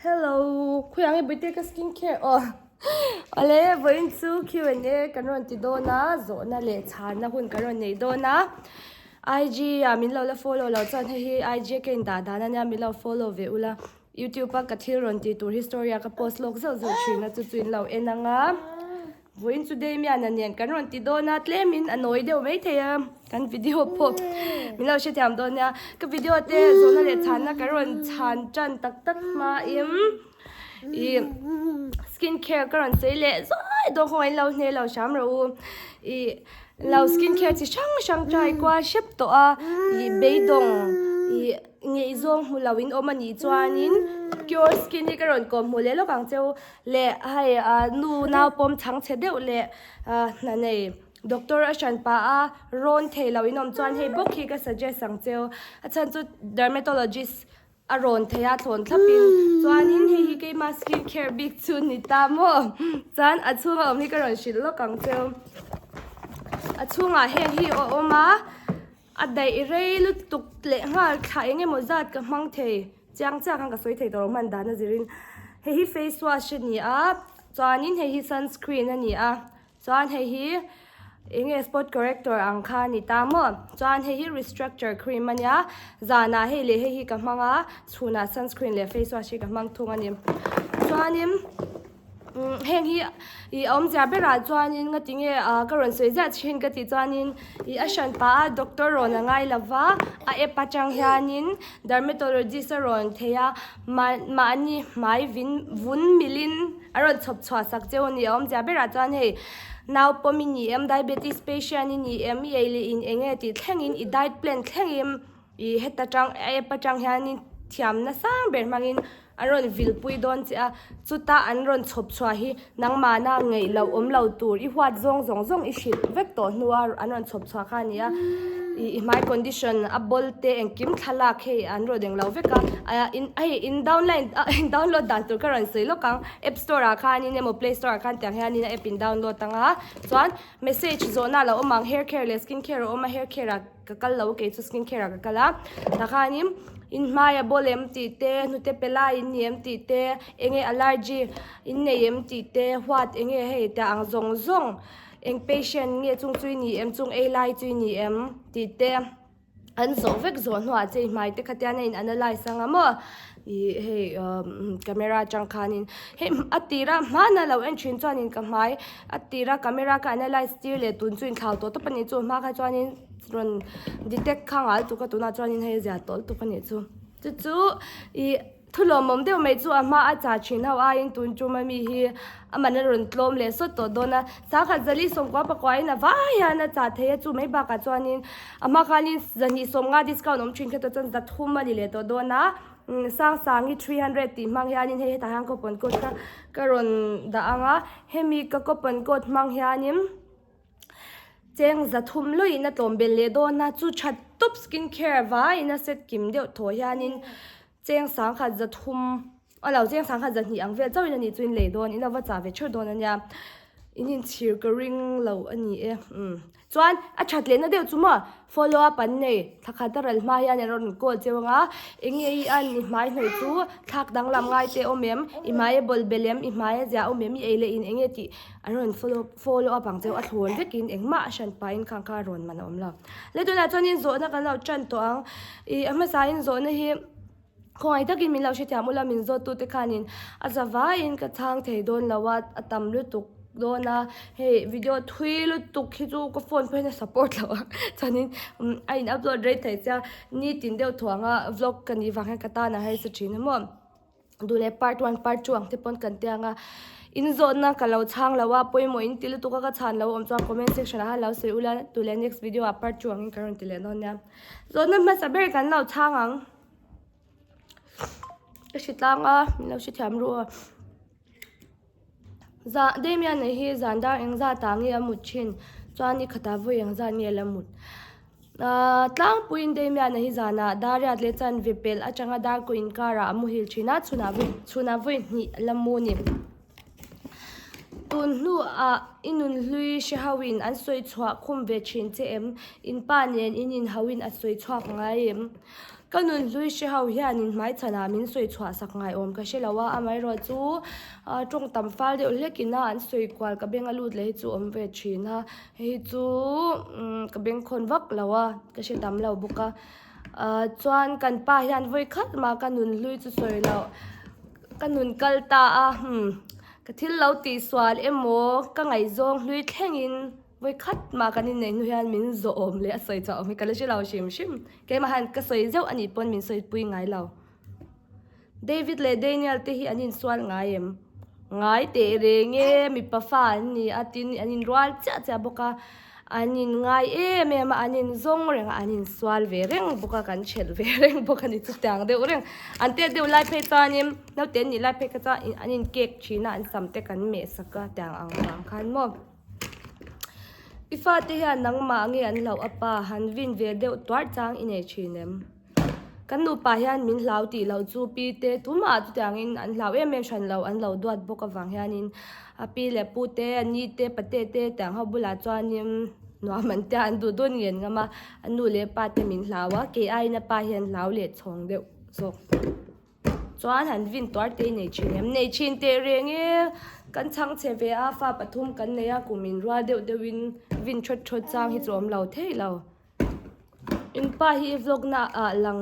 Hello, khawiah nge Bawihte ka skin care aw Awle vawiin chu Q and A kan rawn ti dawn a, zawhna leh chhanna hun kan rawn nei dawn a. IG ah min lo la follow lo chuan hei hi IG a ka indah dan ania min lo follow ve ula. YouTube a ka thil rawn tih tur hi story ah ka post lawk zauh zauh thin a chu chu in lo en ang a. Vawiin chu Damian-a nen kan rawn ti dawn a, tlemin a nawi deuh maithei a, kan video pawh min lo hrethiam dawn nia. Ka video te zawhna leh chhanna kan rawn chhan tan tak tak hmain ih skin care ka rawn sawi leh zuai dawn kawngah in lo hne lo hram rawh u. Ih lo skin care chi hrang hrang try kual hrep tawh a, ih beidawng ih ngaihzawng hmu lo in awm a nih chuanin cure skin hi ka rawn kawm hmu leh lawk ang che u. Leh hei ah nu nau pawm chhang chhe deuh leh ah hna nei doctor a hran pah a rawn thei lo in awm chuan hei bawk hi ka suggest ang cheu a chhan chu dermatologist a rawn thei a thlawn thlap in chuanin hei hi keima skin care bik chu ni ta maw chuan a chhunga awm hi ka rawn hrilh lawk ang cheu a chhungah heng hi a awm a a daih rei lutuk leh nghal thla eng emaw zat ka hmang thei. Chiang chiang khan ka sawi thei tawh lo hman dan a zirin hei hi face wash a ni a chuanin hei hi sunscreen a ni a chuan hei hi eng nge spot corrector ang kha a ni ta maw chuan hei hi restructure cream a nia zanah hei leh hei hi ka hmang a chhunah sunscreen leh face wash hi ka hmang thung a ni chuanin. Heng hi ih a awmzia berah chuanin nga tinge ah ka rawn sawi ziah thin ka tih chuanin ih a hran pah a doctor rawn a ngai lova a app atang hianin dermatologist a rawn thei a mah mahni hmai vin vun milin a rawn chhawp chhuah sak cheu a ni a awmzia berah chuan hei nau pawm i ni em diabetes patient i ni em i ei leh in eng nge tih thlengin i diet plan thlengin Ih heta tang app atang hianin thiamna sang ber hmangin an rawn vilpui dawn che a, chuta an rawn chhawp chhuah hi nangmahna ngeih loh awm lo tur i huat zawng zawng zawng i hrilh vek tawh hnua an rawn chhawp chhuah kha a ni a, ih i hmai condition a bawl te engkim thlalak hei an rawn englo vek a, ah in hei in downline ah in download dan tur ka rawn sawi lawk ang app store ah khanin emaw play store ah khan tiang hianin a app in download ang a, chuan message zawhna a lo awm ang hair care leh skin care a awm a hair care ah. Ka kal lo kei chu skin care ah ka kal a tah khanin in hmai a bawl em tih te hnute pe lai in ni em tih te eng nge allergy in nei em tih te huat eng nge hei tah ang zawng zawng eng patient nge chung chu i ni em chung ei lai chu i ni em tih te an zawh vek zawh hnuah che i hmai te kha tian a in analyse anga maw ih hei camera atang khanin hei a tira hmana lo en thin chuanin ka hmai a tira camera ka analyse tir leh tun chu inthlau tawh tawp a nih chu a hma kha chuanin rawn detect kha ngal tuk a tunah chuanin hei a zia tawlh tuk a nih chu chu chu ih thu lawmawm deuh mai chu a hma a chah thin ho aiin tun tum ami hi a man a rawn tlawm leh sawt tawh dawn a sangkhat zali sawmkua pakua in a vai hian a chah thei a chu mai bakah chuanin a hma khanin zahnih sawmnga discount awm thin kha tah chuan zathum a ni leh tawh dawn a. Sangsangi 300 tih hmang hianin hei hetah hian coupon code kha ka rawn dah ang a hemi ka coupon code hmang hianin cheng zathum luiin a tlawm belh leh dawn a chu tha tawp skin care vaiin a set kim deuh thaw hianin cheng sangkhat zathum a lo cheng sangkhat zahnih ang vel chauhin a nih chu in lei dawn in a va chah ve theuh dawn a nia in inchhir ka ring lo a ni e umm. Chuan a that lehna deuh chu maw follow up an nei thla khat a ral hma hian an rawn call cheu ang a eng nge i an i hmai hnawih chu thlak danglam ngai te awm em i hmai a bawl bel em i hmai a ziah awm em i ei leh in eng nge tih an rawn follow follow up ang cheu a thlawn vekin engmah a hran pahin khang kha a rawn man a awm lo le tunah chuanin zawhna kan lo tan tawh ang ih a hmasain zawhna hi. Khawngaih takin min lo hrethiam ula min zawt tute khanin a za vaiin ka chhang thei dawn lo a, a tam lutuk dawn a, hei video thui lutuk hi chu ka phone pawhin a support lo a chuanin a in upload rei thei sia nitin deuh thuanga vlog ka nih vang hian ka tan a harsa thin a maw duh leh part one part two ang te pawn kan tia ang a in zawhna ka lo chhang lo a pawimawh in ti lutuk a ka chhan lo awm chuan comment section ah khan lo sawi ula duh leh next video ah part two angin ka rawn ti leh dawn nia zawhna hmasa ber kan lo chhang ang. Ka hre tlang a min lo hrethiam ru a zah Damian-a hi zan dar eng zat ah nge a mut thin chuan ni khatah vawi eng zat nge la mut ahh tlangpuiin Damian-a hi zanah dar riat leh chanve pelh atanga dar kaw inkarah a muhil thin a chhunah vawi chhunah vawi hnih a la mu a ni. Tun hnuah i nunhlui hre hoin an sawi chhuah khum ve thin che em? In pa nen in inhauhin a sawi chhuak ngai em? Ka nun hlui hre ho hian in hmaichhanah min sawi chhuah sak ngai awm ka hre lo a, amaherawh chu tawng tam fal deuh hlek ina an sawi kual ka beng a lut leh hi chu awm ve thin a, hei hi chu ka bengkhawn vak lo a, ka hre tam lo bawk a. Chuan kan pa hian vawi khat mah ka nun hlui chu sawi loh ka nun kal ta a, ka thil lo tihsual emaw ka ngaihzawng hlui thlengin Vawi khat mah kan inneih hnu hian min zawh awm leh a sawi chauh awm hi ka la hre lo hrim hrim. Keimah hian ka sawi zeuh a nih pawn min sawi pui ngai lo. David leh Daniel te hi an insual ngai em? Ngai teh reng e, mipa fa an ni a tin an inrual chiah chiah bawk a, an inngai em em a, an inzawng reng a, an insual ve reng bawk a, kan chelh ve reng bawk a ni chutiang deuh reng. An tet deuh lai phei chuanin naute an nih lai phei kha chuan an inkek thin a, an sam te kan meh sak a tiang ang vang khan maw. I fate hian nangmah nge an hlauh a pa han vin ve deuh tuar chang i nei thin em? Kan nupa hian min hlau tih loh chu pi te tumah chutiangin an hlau em em hran lo an lo duat bawk avang hianin a pi leh pu te a ni te pate te tiang ho bulah chuanin nuam an tia an duh dun ngen ngam a a nu leh pa te min hlau a kei aiin a pa hian hlau leh chhawng deuh zawk. Chuan han vin tuar te i nei thin em? Nei thin teh reng e, kan chhang chhe ve a, fa pathum kan nei a, kum in rual deuh deuh in vin thawt thawt chang hi chu awm lo thei lo. In pa hi i vlog na ah lang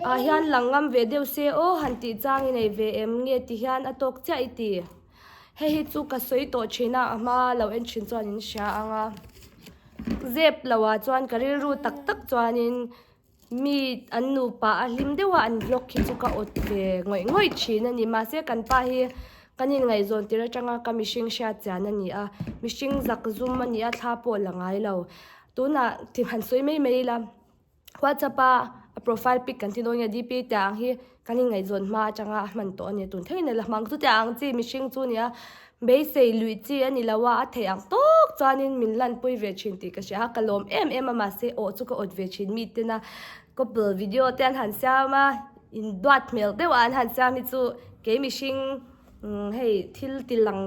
ah hian lang ngam ve deuh se aw han tih chang i nei ve em nge ti hian a tawk chiah i ti. Hei hi chu ka sawi tawh thin a, a hma lo en thin chuan in hria ang a. Zep lo ah chuan ka rilru tak tak chuanin Mi an nupa a hlim deuh a an vlog hi chu ka awt ve ngawih ngawih thin a ni mahse kan pa hi kan inngaihzawn tir atanga ka mihring hriat chian a ni a mihring zak zum a ni a thla pawh la ngai lo tunah thil han sawi mai mai ila whatsapp a a profile pic kan ti dawn nge dp tih ang hi kan inngaihzawn hma atanga a hman tawh a ni tun thlengin a la hmang chutiang ang chi mihring chu a ni a. Beisei luih chi a ni lo a, a theih ang tawk chuanin min lanpui ve thin tih ka hria a, ka lawm em em a mahse aw chu ka awt ve thin mi tena couple video te an han siam a, in duat hmel deuh a an han siam hi chu kei mihring hei thil ti lang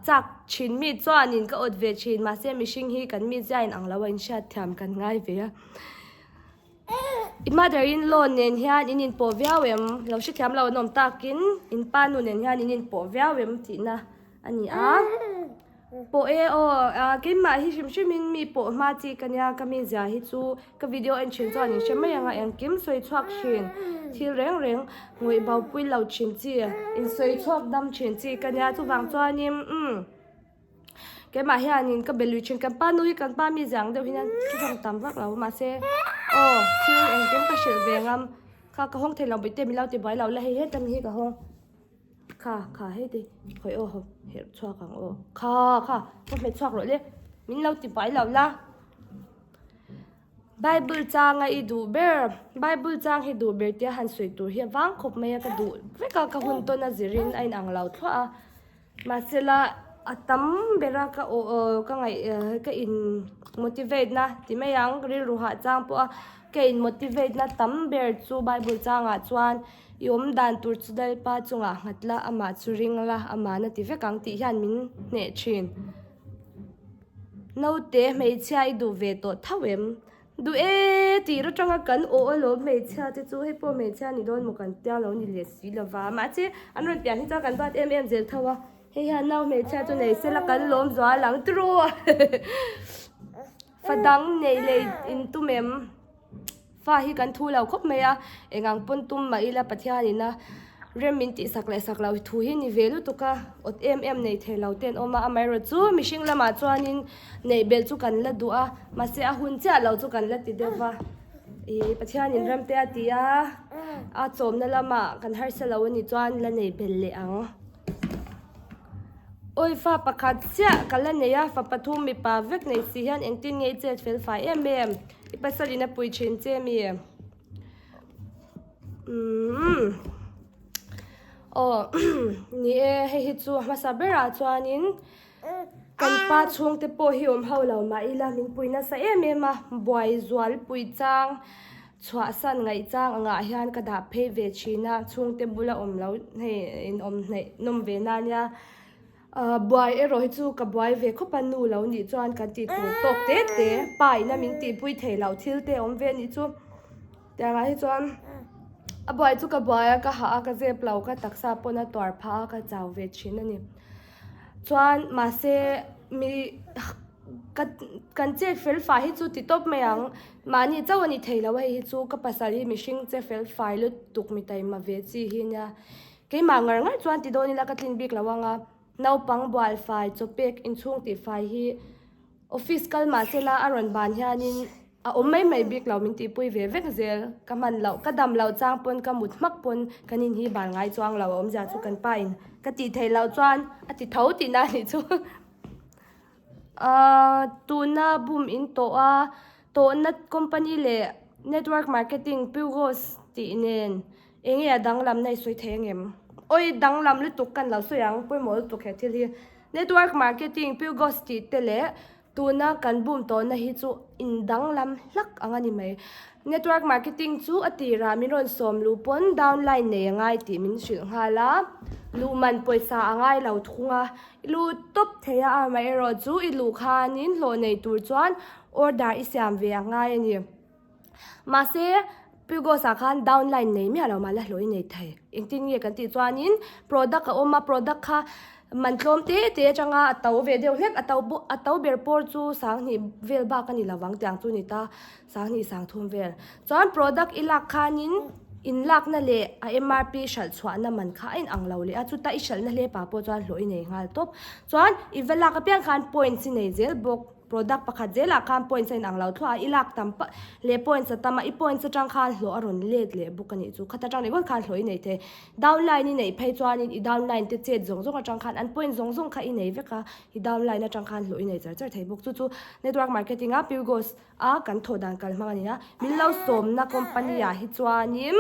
chak thin mi chuanin ka awt ve thin mahse mihring hi kan mizia in ang lo a inhriat thiam kan ngai ve a. I mother in law nen hian in inpawh viau em? Lo hrethiam lo an awm takin in pa nu nen hian in inpawh viau em tihna a ni a. Pawh e aw, keimah hi hrim hrimin mi pawh hma chi ka nia, ka mizia hi chu ka video en thin chuan in hre mai ang a, engkim sawi chhuak thin, thil reng reng ngawih bo pui lo thin chi, insawi chhuak dam thin chi ka nia, chuvang chuanin umm. Keimah hianin ka be lui thin, kan pa nu hi kan pa mi ziang deuh hian thu hrang tam vak lo mahse aw thil engkim ka hrilh ve ngam kha ka hawng thei lo bawihte min lo ti buai lo la hei heta mi hi ka hawng kha kha hei te khawi aw haw herh chhuak ang aw kha kha ka hmet chhuak rawh le min lo ti buai lo la. Bible changa i duh ber Bible chang hi duh ber tia han sawi tur hi a vang khawp mai a ka duh vek a ka hun tawn a zirin a inang lo thluah a. Mahsela a tam ber a ka aw ka ngaih ka in motivate na ti mai ang rilru hah chang pawh a ka in motivate na tam ber chu bible changah chuan i awm dan tur chu Lalpa chungah nghat la amah chu ring la amah na ti vek ang tih hian min hneh thin. Naute hmeichhia i duh ve tawh tho em? Duh e tih atanga kan aw alawm hmeichhia te chu hei pawh hmeichhia ni dawn maw kan tia lo ni leh si lova mahse an rawn pian hi chuan kan duat em em zel tho a hei hian nau hmeichhia chu nei sela kan lawm zual ang turu fa dang nei leh in tum em. Fa hi kan thu lo khawp mai a, eng ang pawn tum mah ila Pathianin a rem min tih sak leh sak loh thu hi ni ve lutuk a, awt em em nei thei lo te an awm a, amaherawh chu mihring lamah chuanin neih belh chu kan la duh a, mahse a hun chiah lo chu kan la ti deuh va, ih Pathianin ram te a ti a, a chawmna lamah kan harsa lo a nih chuan la nei belh leh ang. Awi fa pakhat chiah ka la nei a, fa pathum mipa vek nei si hian engtin nge i chet fel fai em em? I pasal in a pui thin che mi? Umm aw ni e hei hi chu a hmasa berah chuanin kan pa chhungte pawh hi awm ho lo mah ila min pui nasa em em a buai zual pui chang chhuahsan ngaih chang angah hian ka dah phei ve thin a chhungte bula awm lo hei in awm hnaih nawm ve na nia. Ahh buai erawh hi chu ka buai ve khawp a nu lo nih chuan kan tih tur tawk te te pa ina min tihpui thei loh thil te awm ve nih chu. Tiangah hi chuan a buai chu ka buai a, ka hah a, ka zep lo, ka taksa pawn a tuar phah a, ka chau ve thin a ni. Chuan mahse mi ka kan chet fel fai hi chu ti tawp mai ang, mahni chauh a ni thei lo a hei hi chu ka pasal hi mihring che fel fai lutuk mi taima ve chi hi nia. Keimah ngar ngar chuan ti dawn ila ka tlin bik lo ang a, naupang bual fai chaw pek inchhung tih fai hi office kal mah sela a rawn ban hianin a awm mai mai bik lo min tihpui ve vek zel ka hman loh ka dam loh chang pawn ka mut hmak pawn kan in hi ban ngai chuang lo a awmzia chu kan pa in ka tih theih loh chuan a ti tho tihna a nih chu. Ahh tuna bum in tawh a tawhna company leh network marketing Pugos tih nen eng nge a danglam na i sawi thei angem? Awi danglam lutuk kan lo sawi ang pawimawh lutuk he thil hi network marketing Pugos tih te leh tuna kan bum tawhna hi chu in danglam hlak ang a ni mai. Network marketing chu a tirah min rawn sawm luh pawn downline nei a ngai tih min hrilh nghal a luh man pawisa a ngai lo thung a. I luh tawp thei a, amaherawh chu i luh khanin hlawh nei tur chuan order i siam ve a ngai a ni. Mahse, Pugos-ah khan downline nei miah lo mah la hlawh i nei thei. Engtin nge kan tih chuanin product a awm a, product kha man tlawm te te atanga a to ve deuh hlek, a to a to ber pawr chu sanghnih vel bak a ni lovang tiang chu a ni ta. Sanghnih sangthum vel. Chuan product i lak khanin in lakna leh a MRP hralh chhuahna man kha a inang lo leh a, chuta i hralhna hle pa pawh chuan hlawh i nei nghal tawp. Chuan i va lak apiang khan points i nei zel bawk. Product pakhat zelah khan points a inang lo thluah a, i lak tam pah leh points a tam a, i points atang khan hlawh a rawn let leh bawk a nih chu. Khata tang ringawt khan hlawh i nei thei. Downline i neih phei chuanin i downline te chet zawng zawng atang khan an point zawng zawng kha i nei vek a, i downline atang khan hlawh i nei char char thei bawk. Chu chu network marketing a Pugos a kan thawh dan kal hmang a ni a, min lo sawmna company ah hi chuanin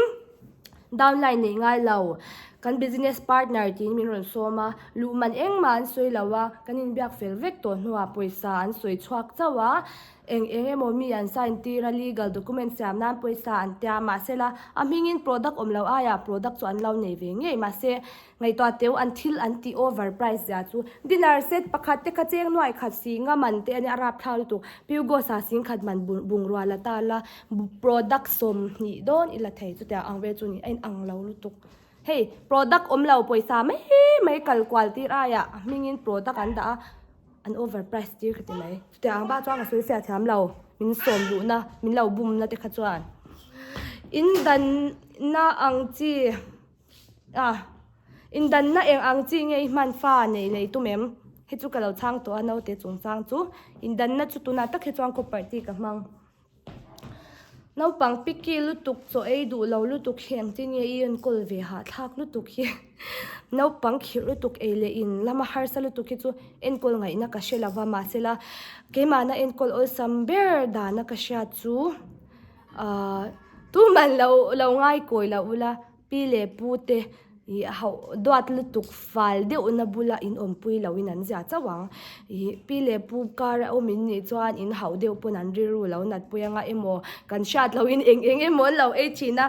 downline neih ngai lo kan business partner tiin min rawn sawm a, luh man engmah an sawi lo a, kan inbiak fel vek tawh hnuah pawisa an sawi chhuak chauh a, eng eng emaw mi an sign tir a, legal document siam nan pawisa an tia mahsela a hmingin product awm lo aiah product chu an lo nei ve ngei mahse Ngaihtuah teu an thil an tih over price zia chu dinner set pakhat te kha cheng nuai khat si nga man te a nia a rapthlak lutuk Pugos ah sing khat man bungrua la ta la product 20 dawn i la thei chutiang ang vel chu ni a in ang lo lutuk hei product awm lo pawisa mai mai kal kual tir aiah a hmingin product an dah a an over price tir ka ti mai chutiang ang bak chuan ka sawi fiah thiam lo min sawm luhna min lo bumna te kha chuan in danna ang chi. A, indanna eng ang chi nge i hman fa nei lei tum em? Hei chu ka lo chhang tawh a naute chungchang chu. Indanna chu tunah tak hi chuan copper tih ka hmang. Naupang picky lutuk chaw ei duh lo lutuk hi engtin nge i enkawl ve hahthlak lutuk hi. Naupang khirh lutuk ei leh in lama harsa lutuk hi chu enkawl ngaihna ka hre lova mahsela keimahna enkawl awlsam ber dana ka hriat chu ahh tuman lo lo ngai kawi lo ula. Pi leh pu te ih hauh duat lutuk fal deuhna bula in awmpui loin an zia chauh ang. Ih pi leh pu kar a awm in nih chuan in hauh deuh pawn an rilru lo nat pui anga emaw kan hriat loin eng eng emaw an lo ei thin a.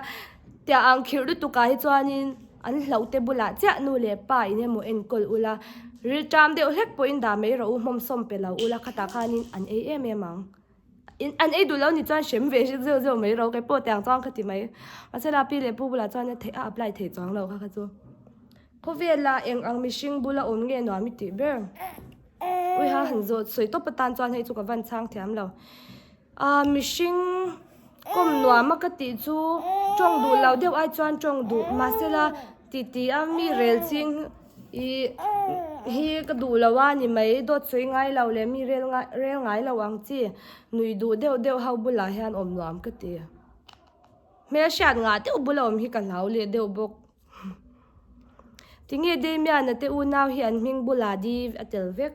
Tiah ang khirh lutuk ah hi chuanin an hlauh te bulah chiah nu leh pa in emaw enkawl ula rilṭam deuh hlek pawhin dah mai rawh u hmawmsawm pe lo ula khatah khanin an ei em em ang. An ei duh lo ni chuan hrem ve hret zeuh zeuh mai ro kei pawh tiang chuan ka ti mai. Mahse la pi leh pu bulah chuan a theih a apply theih chuang lo kha kha chu. Khawvela eng ang mihring bula awm nge nuam i tih ber. Uiha han zawh sawi tawp atan chuan hei chu ka van chhang thiam lo. Ahh mihring kawm nuam a ka tih chu tawng duh lo deuh ai chuan tawng duh mahse la titi a mi rel ching Ih hi ka duh lo a ni mai dawt sawi ngai lo leh mi rel ngai rel ngai lo ang chi nuih duh deuh deuh ho bulah hian awm nuam ka ti. Hmelhriat ngah deuh bula awm hi ka hlau leh deuh bawk. Tinge Damian-a te unau hi an hming bulah di a tel vek.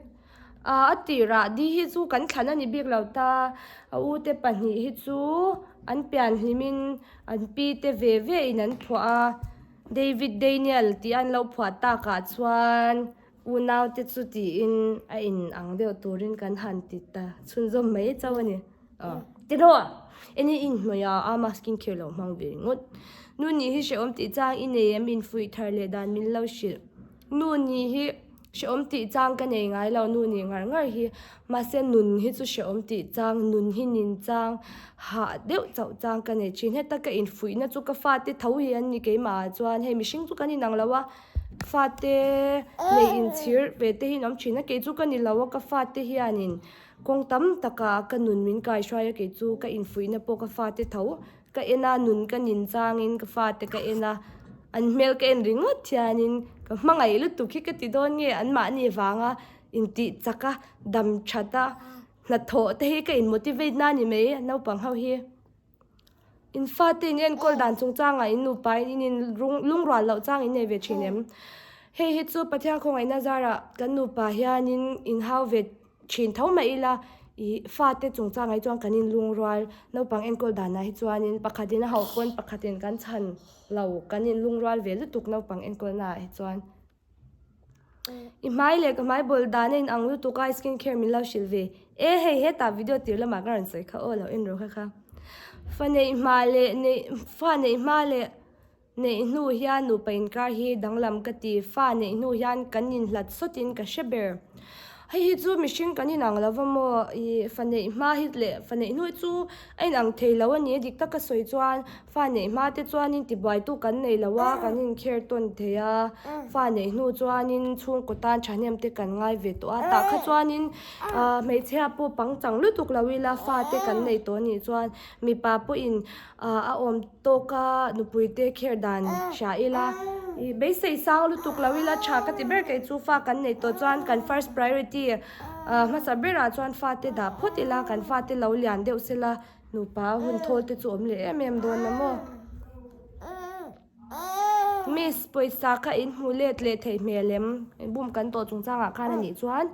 Ah a tirah di hi chu kan thlan a ni bik lo ta a u te pahnih hi chu an pian hlimin an pi te ve ve in an phuah a. David Daniel tih an lo phuah takah chuan unaute chu tiin a in ang deuh turin kan han ti ta chhunzawm mai chauh a ni. Aw tiraw eng i inhnawih a ama skin care lo hmang ve ringawt. Nu nih hi hrehawm tih chang i nei em infuih thar leh dan min lo hrilh. Nu nih hi. Hrehawm tih chang ka nei ngai lo nu nih ngar ngar hi. Mahse nun hi chu hrehawm tih chang, nun hi nin chang, hah deuh chauh chang ka nei thin. Heta ka infuihna chu ka fate tho hi an ni keimah ah chuan hei mihring chu kan inang lo a, fate nei inchhir ve te hi an awm thin a, kei chu ka ni lo a, ka fate hianin kawng tam takah ka nun min kaihruai a, kei chu ka infuihna pawh ka fate tho Ka en a, nun ka nin changin ka fate ka en a, an hmel ka en ringawt hianin ka hmangaih lutuk hi ka ti dawn nge anmahni vanga intih chak a, dam that a, hnathawh te hi ka in motivate na ni mai naupang ho hi. In fate in enkawl dan chungchangah in nupa in in in lungrual loh chang in nei ve thin em? Hei hi chu Pathian khawngaihna zarah kan nupa hianin inhau ve Thin tho mah ila, ih fate chungchangah hi chuan kan inlungrual, naupang enkawl danah hi chuanin pakhatin a hauh pawn pakhatin kan chhan lo, kan inlungrual ve lutuk naupang enkawlnaah hi chuan. I hmai leh ka hmai bawl dan a inang lutuk a, skin care min lo hrilh ve. E hei hetah video tir lamah ka rawn sawi kha aw lo en rawh kha kha. Fa neih hma leh neih fa neih hma leh. Neih hnu hian nupa inkar hi danglam ka ti, fa neih hnu hian kan inhlat sawtin ka hre ber. Hei hi chu mihring kan inang lo va maw, ih fa neih hma hi leh fa neih hnu hi chu a inang thei lo a ni, dik taka sawi chuan fa neih hma te chuanin tibuaitu kan nei lo a, kan inkher tawn thei a, fa neih hnu chuanin chhungkaw tan thahnem te kan ngai ve tawh a, tah kha chuanin ah hmeichhia pawh pangchang lutuk lo ila fa te kan nei tawh a nih chuan mipa pawhin ah a awm tawk a nupui te kher dan hria ila ih beisei sang lutuk lo ila tha ka ti ber kei chu fa kan nei tawh chuan kan first priority ah hmasa berah chuan fa te dah phawt ila kan fa te lo lian deuh sela nupa hun thawl te chu awm leh em em dawn a maw. Miss pawisa kha in hmu let leh theih hmel em? Bum kan tawh chungchangah khan a nih chuan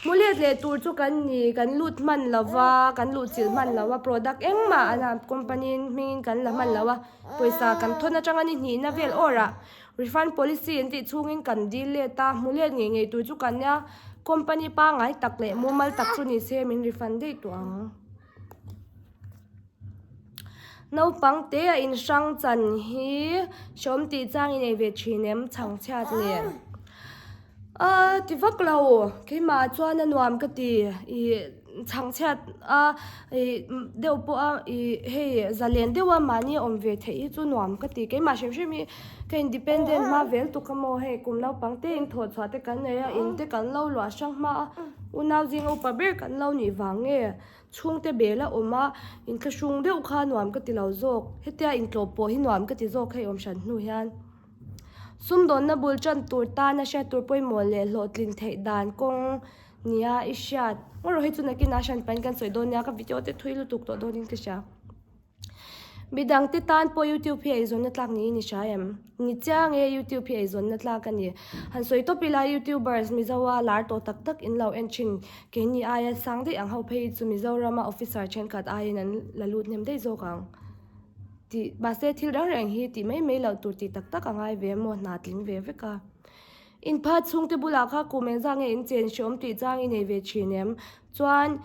hmu let leh tur chu kan ni kan lut hman lo va kan luh chilh hman lo va product engmah a company hmingin kan la hman lo a pawisa kan thawn atanga ni hnihna vel awr ah refund policy an tih chhungin kan dil let a hmu let ngei ngei tur chu kan nia company pangngai tak leh mumal tak chu ni se min refund daih tawh ang. Naupang te a inhrang chan hi hreawm tih chang i nei ve thin em chhang chhiat nen a ti vak lo keimah chuan a nuam ka ti ih chhang chhiat a ih deuh pawh a ih hei zalen deuh a mahni awm ve theih hi chu nuam ka ti keimah hrim hrim hi ka independent hma vel tuk a maw hei kum naupang te in thawh chhuah te kan nei a in te kan lo luah hrang hma a unau zinga upa ber kan lo nih vang nge. Chhungte bel a awm a, inthlahrung deuh kha nuam ka ti lo zawk. Hetia intlawh pawh hi nuam ka ti zawk hei awm hran hnu hian. Sumdawnna bul tan tur tana hriat tur pawimawh leh hlawhtlin theih dan kawng nia i hriat. Ngaw rawh hei chu nakinah hran pahin kan sawi dawn nia, ka video te thui lutuk tawh dawnin ka hria. Midangte tan pawh YouTube hi eizawnna tlak niin i hria em? Ni chiang e, YouTube hi eizawnna tlak a ni. Han sawi tawp ila YouTubers Mizoa lar tawh tak tak in lo en thin. Keini aia sang daih ang ho phei chu Mizorama officer thenkhat aiin an la lut hnem daih zawk ang. Tih mahse thil reng reng hi tih mai mai loh tur tih tak tak a ngai ve maw hna tling ve vek a. Inphat chhungte bulah kha kum engzah nge in chen hreawm tih chang i nei ve thin em? Chuan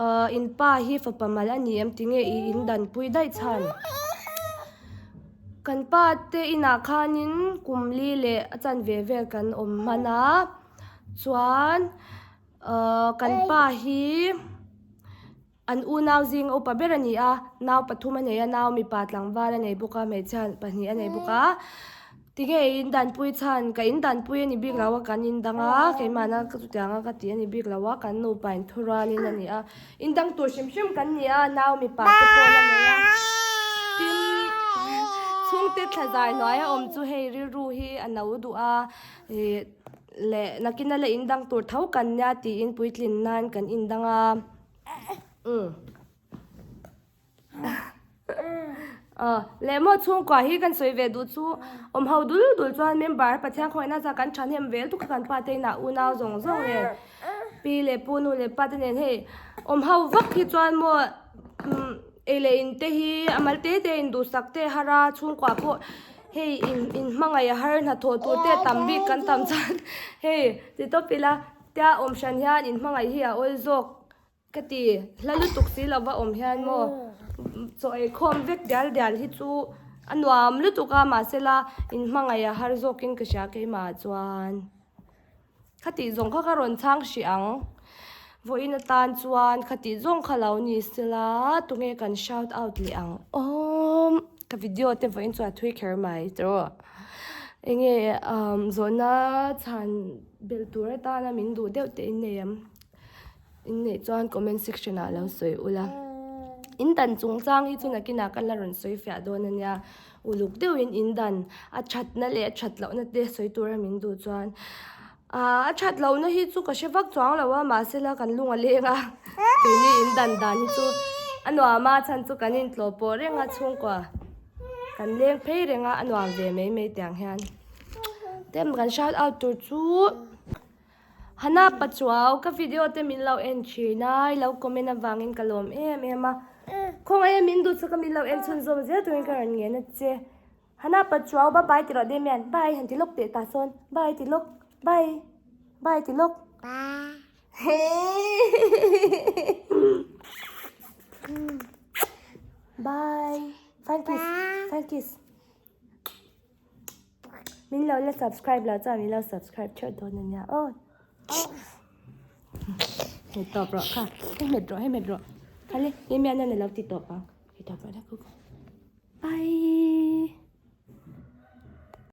ahh in pa hi fapa mal a ni em tinge i in danpui daih chhan? Kan pa te inah khanin kum li leh a chanve vel kan awm hman a, chuan ahh kan pa hi. An unau zing a upa ber a ni a, nau pathum a nei a, nau mipa tlangval a nei bawk a, hmeichhia pahnih a nei bawk a. Tinge i indanpui chhan? Ka indanpui a ni bik lo a, kan indang a, keimahna ka chutiang a ka ti a ni bik lo a, kan nupa inthurualin a ni a. Indang tur hrim hrim kan ni a, nau mipa te pawh la nei a. Tin, chhungte thla zai hnuaia awm chu hei rilru hi a no duh a, ih leh nakina la indang tur tho kan nia tiin puitlin nan kan indang a. Leh maw chhungkua hi kan sawi ve duh chu awm ho dul dul chuan member Pathian khawngaihna zah kan thahnem vel tuk kha kan pa te inah unau zawng zawng nen pi leh pu nu leh pa te nen hei awm ho vak hi chuan maw ei leh in te hi a mal te te in duhsak te a har a chhungkua pawh hei in in hmangaih a har hnathawh tur te tam bik kan tam chuan hei ti tawp ila. Tia awm hran hian in hmangaih hi a awl zawk ka ti. Hla lutuk si lova awm hian maw chaw ei khawm vek dial dial hi chu a nuam lutuk a mahsela in hmangaih a har zawkin ka hria keimah chuan. Khatih zawng kha ka rawn chhang hrih ang. Vawiin atan chuan khatih zawng kha lo ni sela tunge kan shout out leh ang awm. Ka video te vawiin chuan a thui kher mai tawh. Enge umm zawhna chhan belh tur atana min duh deuh te in nei em? In neih chuan comment section ah lo sawi ula. In dan chungchang hi chu nakinah ka la rawn sawi fiah dawn a nia. Uluk deuhin in dan a thatna leh a that lohna te sawi tura min duh chuan aaa a that lohna hi chu ka hre vak chuang lo a mahse la kan lung a leng a keini in dan dan hi chu a nuam a chhan chu kan intlawh pawh reng a chhungkua kan leng phei reng a a nuam ve mai mai tiang hian tem kan shout out tur chu. Hana Pachuau, ka video te min lo en thin a, i lo comment avangin ka lawm em em a. Khawngaih min duh chu ka min lo en chhunzawm zel turin ka rawn ngen a che. Hana Pachuau, bye bye ti rawh Damian, bye han ti lawk teh tah sawn, bye ti lawk, bye, bye ti lawk. Bye, fine kiss, fine kiss. Min lo la subscribe lo chuan min lo subscribe theuh dawn a nia aw. Hmet tawp rawh kha. Hei hmet rawh hei hmet rawh. Khale hei mian a lo ti tawp ang. Hei tawp rawh la kuku. Bye.